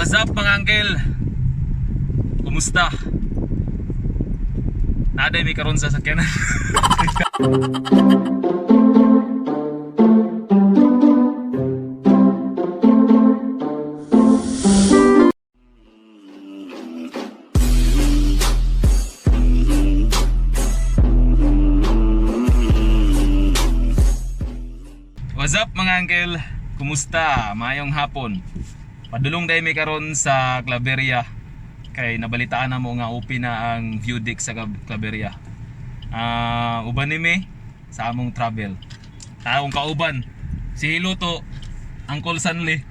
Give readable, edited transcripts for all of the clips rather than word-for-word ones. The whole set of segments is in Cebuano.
What's up, mga uncle? Kumusta? Naday may karon sa sakyanan. What's up, mga uncle? Kumusta? Mayong hapon. Padulong dahil may karon sa Claveria kay nabalitaan na mo nga open na ang view deck sa Claveria. Ah, uban ni mi sa among travel. Taong kauban si Hiluto, Uncle Sanli.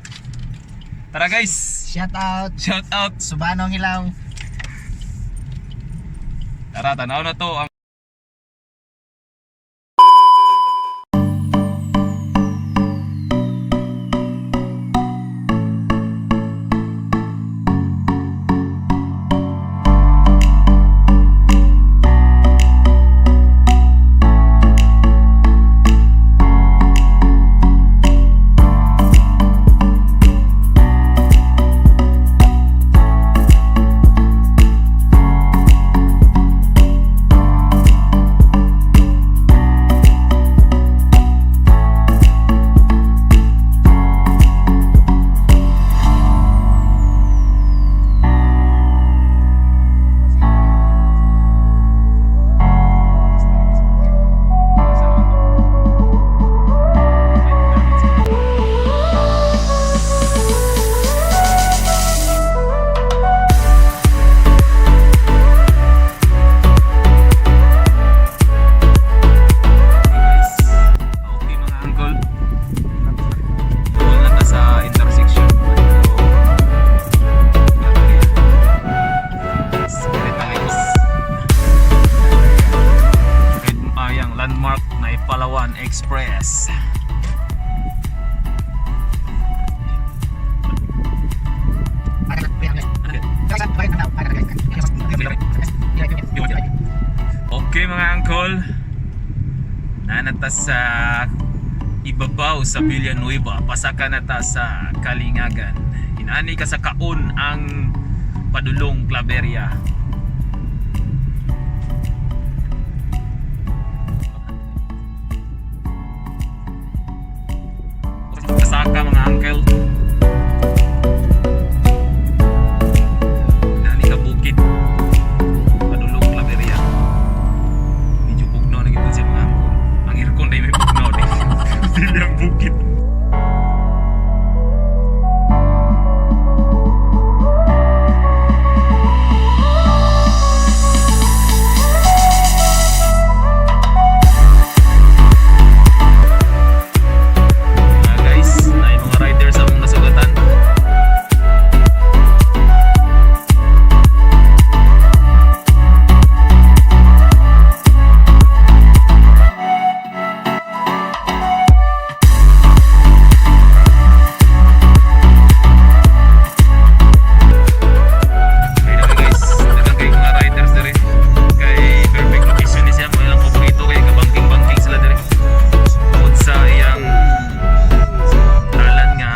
Tara guys, Shout out. Shout out. Subanong Hilaw. Tara, tanaw na to ang. Guys. Okay, mga uncle. Duol na ta sa intersection. Spirit guys. Ayang landmark na Palawan Express. Okay, mga uncle. Nanata sa ibabaw sa Villanueva, pasaka na ta sa Kalingagan. Inani ka sa kaon ang padulong Claveria. Pasaka, mga uncle. Inani ka bukid. Padulong Claveria. Medyo bugnaw na gito siya, mga uncle. Ang aircon na may bugnaw din. Dili ang bukid. Ah, guys, na yung mga riders among nasugatan. Kaya na guys, daghang kay mga riders diri. Kay perfect location ni siya, mo ilang paborito kay kabangking-bangking sila diri. Tungod sa iyang dalan nga.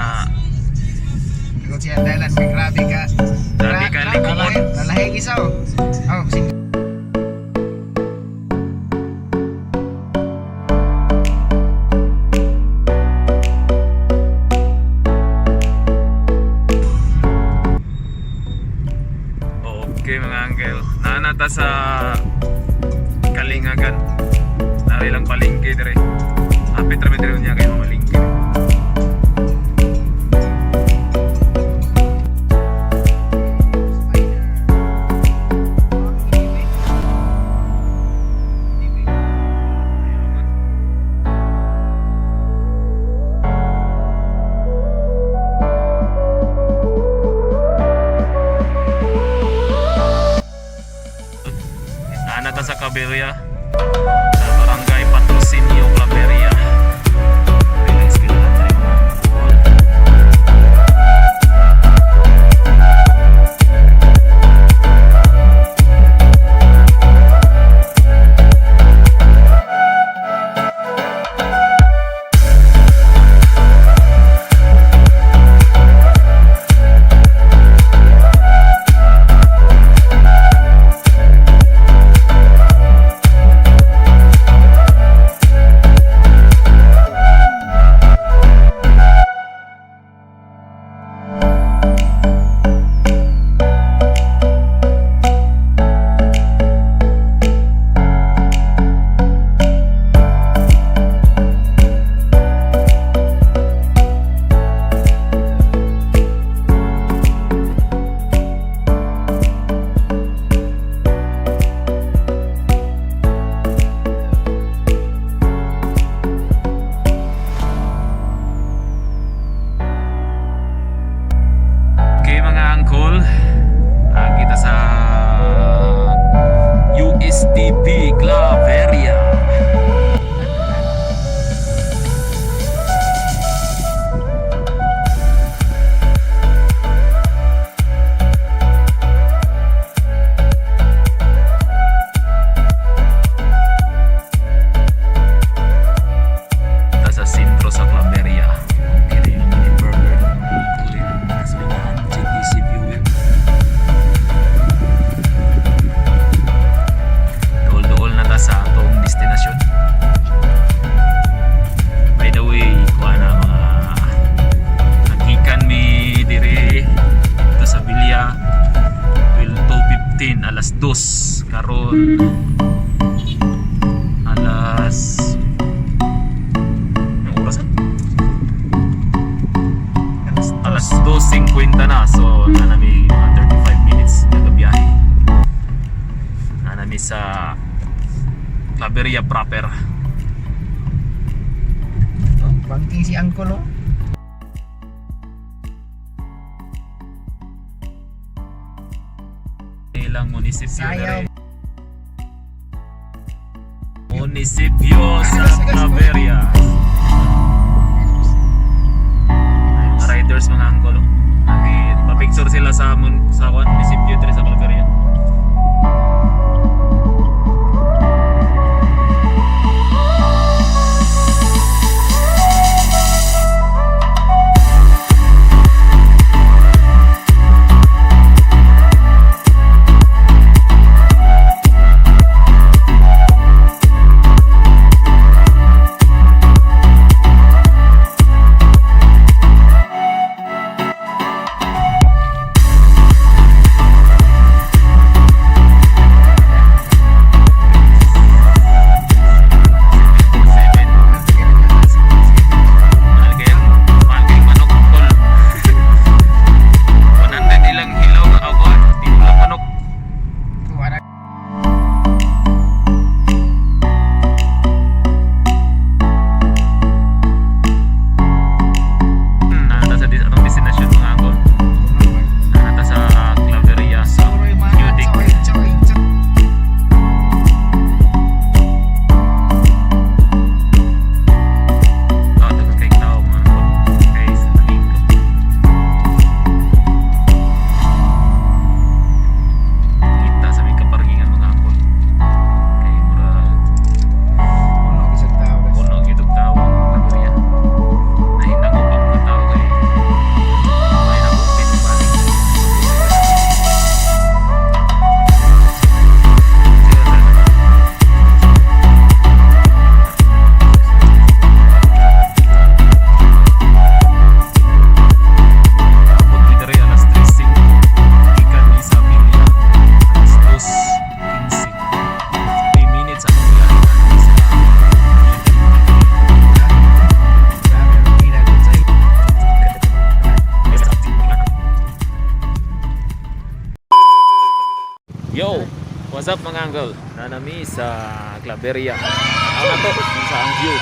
Ikot siya dalan kay grabe ka. Grabe ka, likuon. Lalahing isa oh. Oh, sing. Okay, mga uncle. Naanata sa Kalingagan. Nari lang palengke dire. Apit ra dire niya kay mamalingke. Naanata sa Caberia. Sa Barangay Patrocinio, Claveria. Relax ka lahat tayo, mga uncle. uncle? Kita sa USTP Claveria. Ta sa sentro sa Claveria. Okay na yung mini burger ng mga uncle. Gasolinahan, GTC fuel. Duol-duol na ta sa atong destinasyon. By the way, kuha na mga nagikan mi dire dito sa Villa 12:15, alas 2 karon, alas, anong oras na? Alas 2:50 na, so naa nami mga 35 minutes nagabiyahe naa nami sa Claveria proper. Oh, banking si Uncle oh. Ilang munisipyo Sayaw. dire. Munisipyo sa Claveria. Ay, mga riders, mga uncle, oh. Pa-picture sila sa kwan, munisipyo dire sa Claveria. Seven. Mahal kayong manok, tol. 100 ilang hilaw nga ako. Tinulang manok. Kuha na. Naa ta sa atong destinasyon, mga uncle. Naa ta sa Claveria sa Sorry, man. New Deck. Sorry, sorry, sorry. Tao, daghan kay tao, mga uncle. Kay sa ko. Kita sa may kaparkingan, mga uncle. Kay murag Puno bisag tao, guys. puno gyud og tao ang Claveria. Nahinangop ang mga tao kay may nag-open balik. Abot mi diri alas 3:05. Gikan mi sa Villa alas 2:15. 50 minutes ang biyahe namin sa Grabe ang pila dun sa. Yo! What's up, mga uncle? Naa nami sa Claveria. Ang ato sa ang view.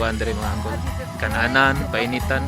kuan diri, mga uncle. Kananan, painitan.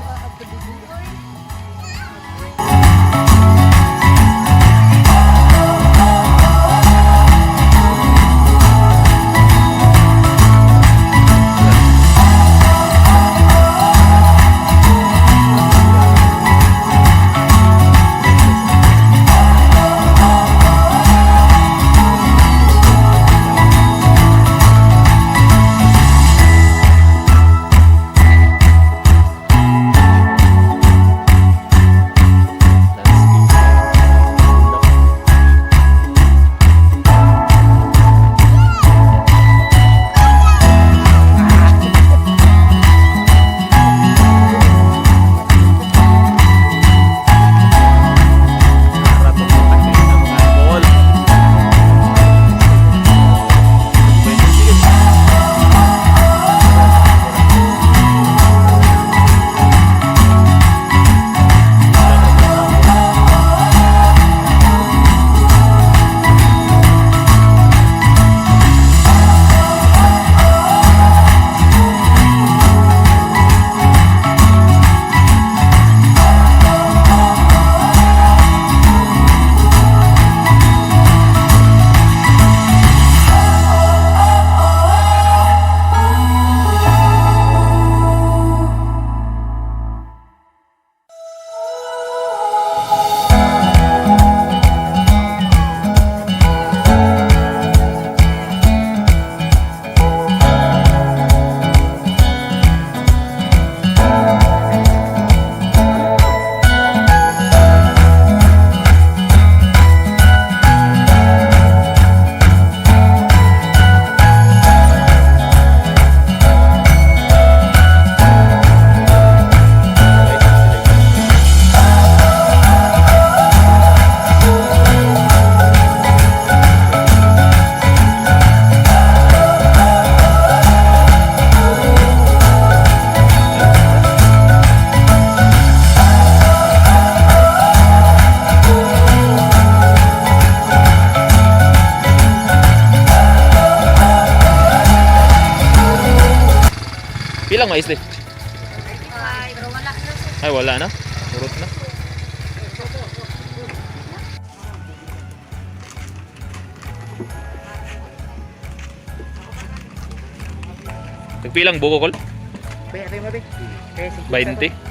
Pilang mais, eh? Pero wala na sa Ay, wala na. Urot na. Nagpilang buko kol? 20.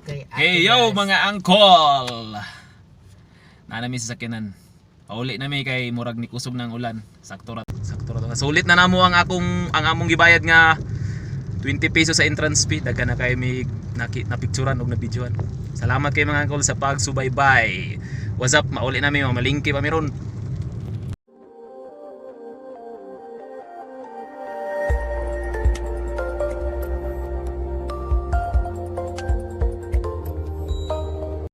Okay. Hey yo, mga angkol! Naa mi sa sakyanan. Pauli na mi kay murag ni kusog ng ulan. Sakto ra, sakto ra to. Sulit na namo ang akong ang among gibayad nga 20 pesos sa entrance fee. Daghan na kay mi napicturan og nabidyohan. Salamat kay mga angkol sa pagsubaybay. What's up? Mauli nami, mamalingki pa mi ron.